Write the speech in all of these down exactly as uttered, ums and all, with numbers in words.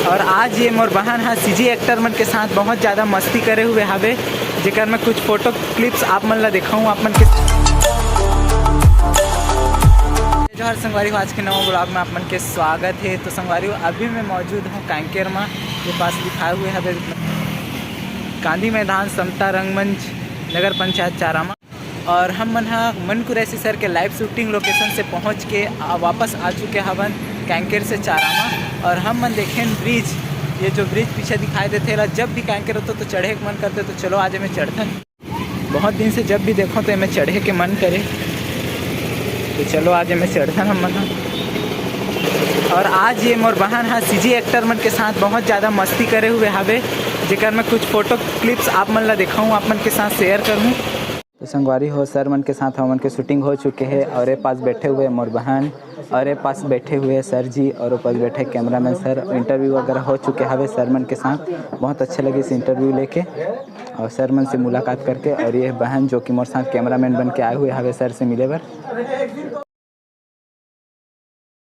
और आज ये मोर बहन हा सीजी एक्टर मन के साथ बहुत ज़्यादा मस्ती करे हुए हावे, जेकर मैं कुछ फोटो क्लिप्स आप मन ला दिखाऊँ आप मन के। जोहार संगवारी हो, आज के नवा ब्लॉग में आप मन के स्वागत है। तो संगवारी हो, अभी मैं मौजूद हूँ कांकेर में, ये पास लिखाए हुए हवे गांधी मैदान, समता रंगमंच, नगर पंचायत चारामा। और हम मन हा मन कुरैशी सर के लाइव शूटिंग लोकेशन से पहुंच के आ, वापस आ चुके हवन कांकेर से चारामा। और हम मन देखेन ब्रिज, ये जो ब्रिज पीछे दिखाई देथे ला, जब भी कांकेर होतो तो चढ़े के मन करथे, तो चलो आज मैं चढ़थन। बहुत दिन से जब भी देखो तो मैं चढ़े के मन करे, तो चलो आज मैं चढ़थन हम मन हा। और आज ये मोर बहन हा सीजी एक्टर मन के साथ बहुत ज़्यादा मस्ती करे हुए हावे, जेकर मैं कुछ फोटो क्लिप्स आप मन ला दिखाऊँ आप मन के साथ शेयर करूँ। तो संगवारी हो, सर मन के साथ हमन के शूटिंग हो चुके है और ये पास बैठे हुए मोर बहन और ये पास बैठे हुए सर जी और वो पास बैठे कैमरामैन सर, इंटरव्यू वगैरह हो चुके हवे सर मन के साथ। बहुत अच्छे लगे इस इंटरव्यू लेके और सर मन से मुलाकात करके। और ये बहन जो कि मोर साथ कैमरामैन बन के आए हुए हवे सर से मिले बर।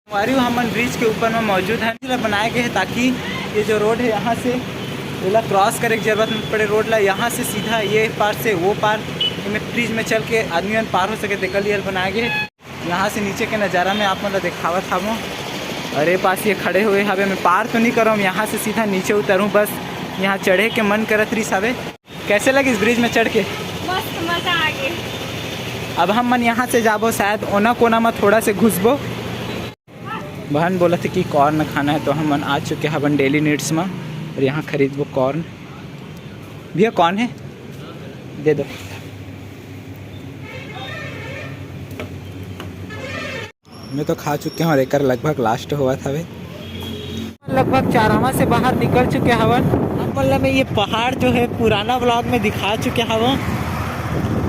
संगवारी हो, हमन ब्रिज के ऊपर में मौजूद हैं। ला बनाए गए हैं ताकि ये जो रोड है यहाँ से एला क्रॉस करे के जरूरत न पड़े। रोड ला यहाँ से सीधा ये पार से वो पार, एमे ब्रिज में चल के आदमी मन पार हो सके, तेकर लिए बनाए गए हैं। यहाँ से नीचे के नज़ारा में आप मन ला देखावत हावों। और ये पास ये खड़े हुए हवे, मैं पार तो नहीं करूँ, यहाँ से सीधा नीचे उतरूँ, बस यहाँ चढ़े के मन करत रहिस हवे। कैसे लगिस ब्रिज में चढ़ के? मस्त मजा आ गए। अब हम मन यहाँ से जाबो शायद ओना कोना में थोड़ा से घुसबो। बहन बोलथे कि कॉर्न खाना है, तो हम मन आ चुके हवन डेली नीड्स में और यहाँ खरीदबो कॉर्न। भैया, कॉर्न है? दे दो। मैं तो खा चुके हूँ और एकर लगभग लास्ट होवत हवे। लगभग चारामा से बाहर निकल चुके हवन। आप मन ला मैं ये पहाड़ जो है पुराना व्लॉग में दिखा चुके हवन।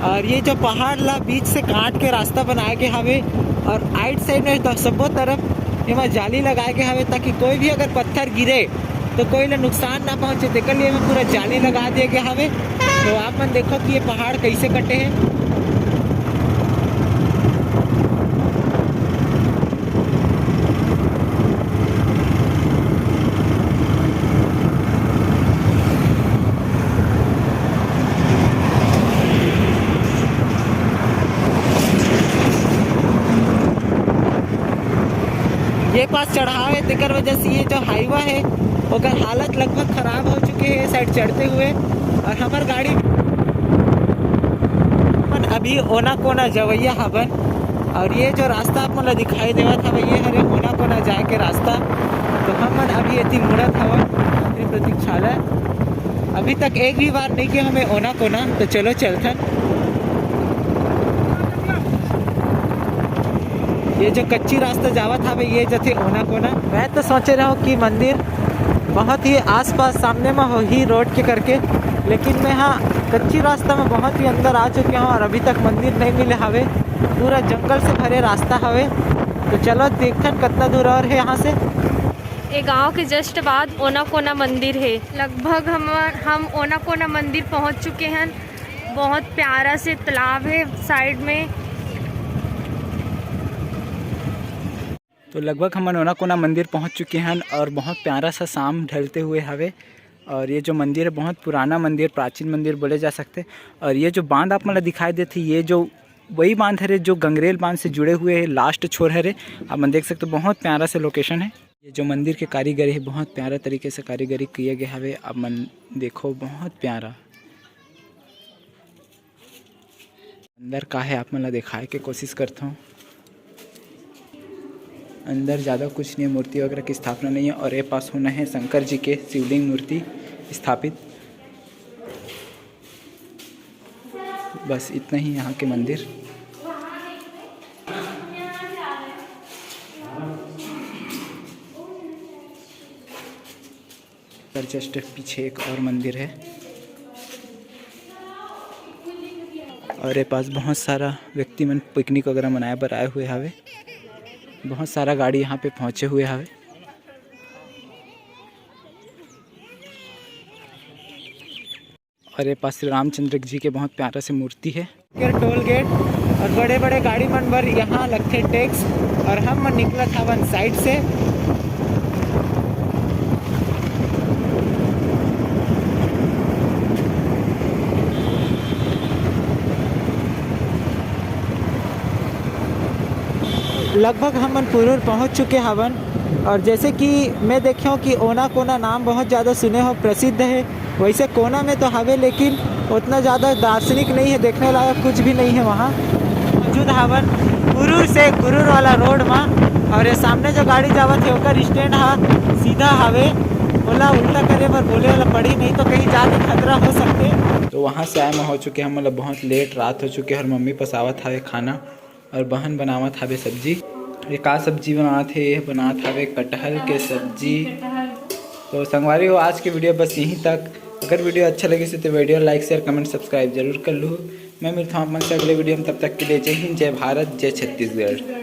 और ये जो पहाड़ ला बीच से काट के रास्ता बनाए गए हवे और आइट साइड में तो सब्बो तरफ एमा जाली लगाए गए हवे, ताकि कोई भी अगर पत्थर गिरे तो कोई ला नुकसान ना पहुँचे, तेकर लिए एमा पूरा जाली लगा दिए गए हवे। तो आप मन देखो कि ये पहाड़ कैसे कटे हैं। ये पास चढ़ाव है, तेकर वजह से ये जो हाईवा है ओकर हालत लगभग खराब हो चुके हैं साइड चढ़ते हुए। और हमार गाड़ी मन अभी ओना कोना जवैया हवन। और ये जो रास्ता आप मन ला दिखाई देवत हवे, ये हरे ओना कोना जाए के रास्ता। तो हम मन अभी एती मुड़त हवन मंत्री प्रतीक्षालय। अभी तक एक भी बार नहीं के हमें ओना कोना, तो चलो चलथन। ये जो कच्ची रास्ता जावत हवे, ये जथे ओना कोना। मैं तो सोचे रहो कि मंदिर बहुत ही आसपास सामने में होही रोड के करके, लेकिन मैं हाँ कच्ची रास्ता में बहुत ही अंदर आ चुके हूँ और अभी तक मंदिर नहीं मिले हवे। पूरा जंगल से भरे रास्ता हवे। तो चलो देखथन कितना दूर और है यहाँ से। ये गांव के जस्ट बाद ओना कोना मंदिर है। लगभग हम हम ओना कोना मंदिर पहुंच चुके हैं। बहुत प्यारा से तालाब है साइड में। तो लगभग हमन ओना कोना मंदिर पहुंच चुके हैं और बहुत प्यारा सा शाम ढलते हुए हवे। और ये जो मंदिर है बहुत पुराना मंदिर, प्राचीन मंदिर बोले जा सकते। और ये जो बांध आप मन ला दिखाई देथे, ये जो वही बांध हरे जो गंगरेल बांध से जुड़े हुए है, लास्ट छोर हरे। आप मन देख सकते हो, बहुत प्यारा सा लोकेशन है। ये जो मंदिर के कारीगरी है, बहुत प्यारा तरीके से कारीगरी किए गए हवे। आप मन देखो, बहुत प्यारा। अंदर का है, आप मन ला दिखाए के कोशिश करथों। अंदर ज़्यादा कुछ नहीं है, मूर्ति वगैरह की स्थापना नहीं है। और ये पास होना है शंकर जी के शिवलिंग मूर्ति स्थापित। बस इतना ही यहाँ के मंदिर। पर जस्ट पीछे एक और मंदिर है। और ये पास बहुत सारा व्यक्ति मन पिकनिक वगैरह मनाए बर आए हुए हवे। बहुत सारा गाड़ी यहाँ पे पहुँचे हुए हवे। और ये पास श्री रामचंद्र जी के बहुत प्यारा से मूर्ति है। टोल गेट और बड़े बड़े गाड़ी मन बर यहाँ लगथे टैक्स। और हम मन निकलत हवन साइड से। लगभग हमन पुरूर पहुंच चुके हवन। और जैसे कि मैं देखे हूँ कि ओना कोना नाम बहुत ज़्यादा सुने हो, प्रसिद्ध है, वैसे कोना में तो हवे, लेकिन उतना ज़्यादा दार्शनिक नहीं है, देखने लायक कुछ भी नहीं है वहाँ। मौजूद हवन पुरूर से गुरूर वाला रोड मा। और ये सामने जो गाड़ी जावत है, ओकर स्टैंड हा सीधा हवे, ओला उल्टा करे बर बोले वाला पड़ी, नहीं तो कहीं जाके खतरा हो सकते। तो वहाँ से आए में हो चुके हमन ला बहुत लेट, रात हो चुके, और मम्मी पसावत हवे खाना और बहन बनावत हवे सब्जी। ये का सब्जी बनावत हे? ये बनावत हवे कटहल के सब्जी। तो संगवारी हो, आज के वीडियो बस यहीं तक। अगर वीडियो अच्छा लगे से तो video like, share, comment, subscribe जरूर कर लू। मैं मिलता हूँ अपन से अगले वीडियो में, तब तक के लिए जय हिंद, जय भारत, जय छत्तीसगढ़।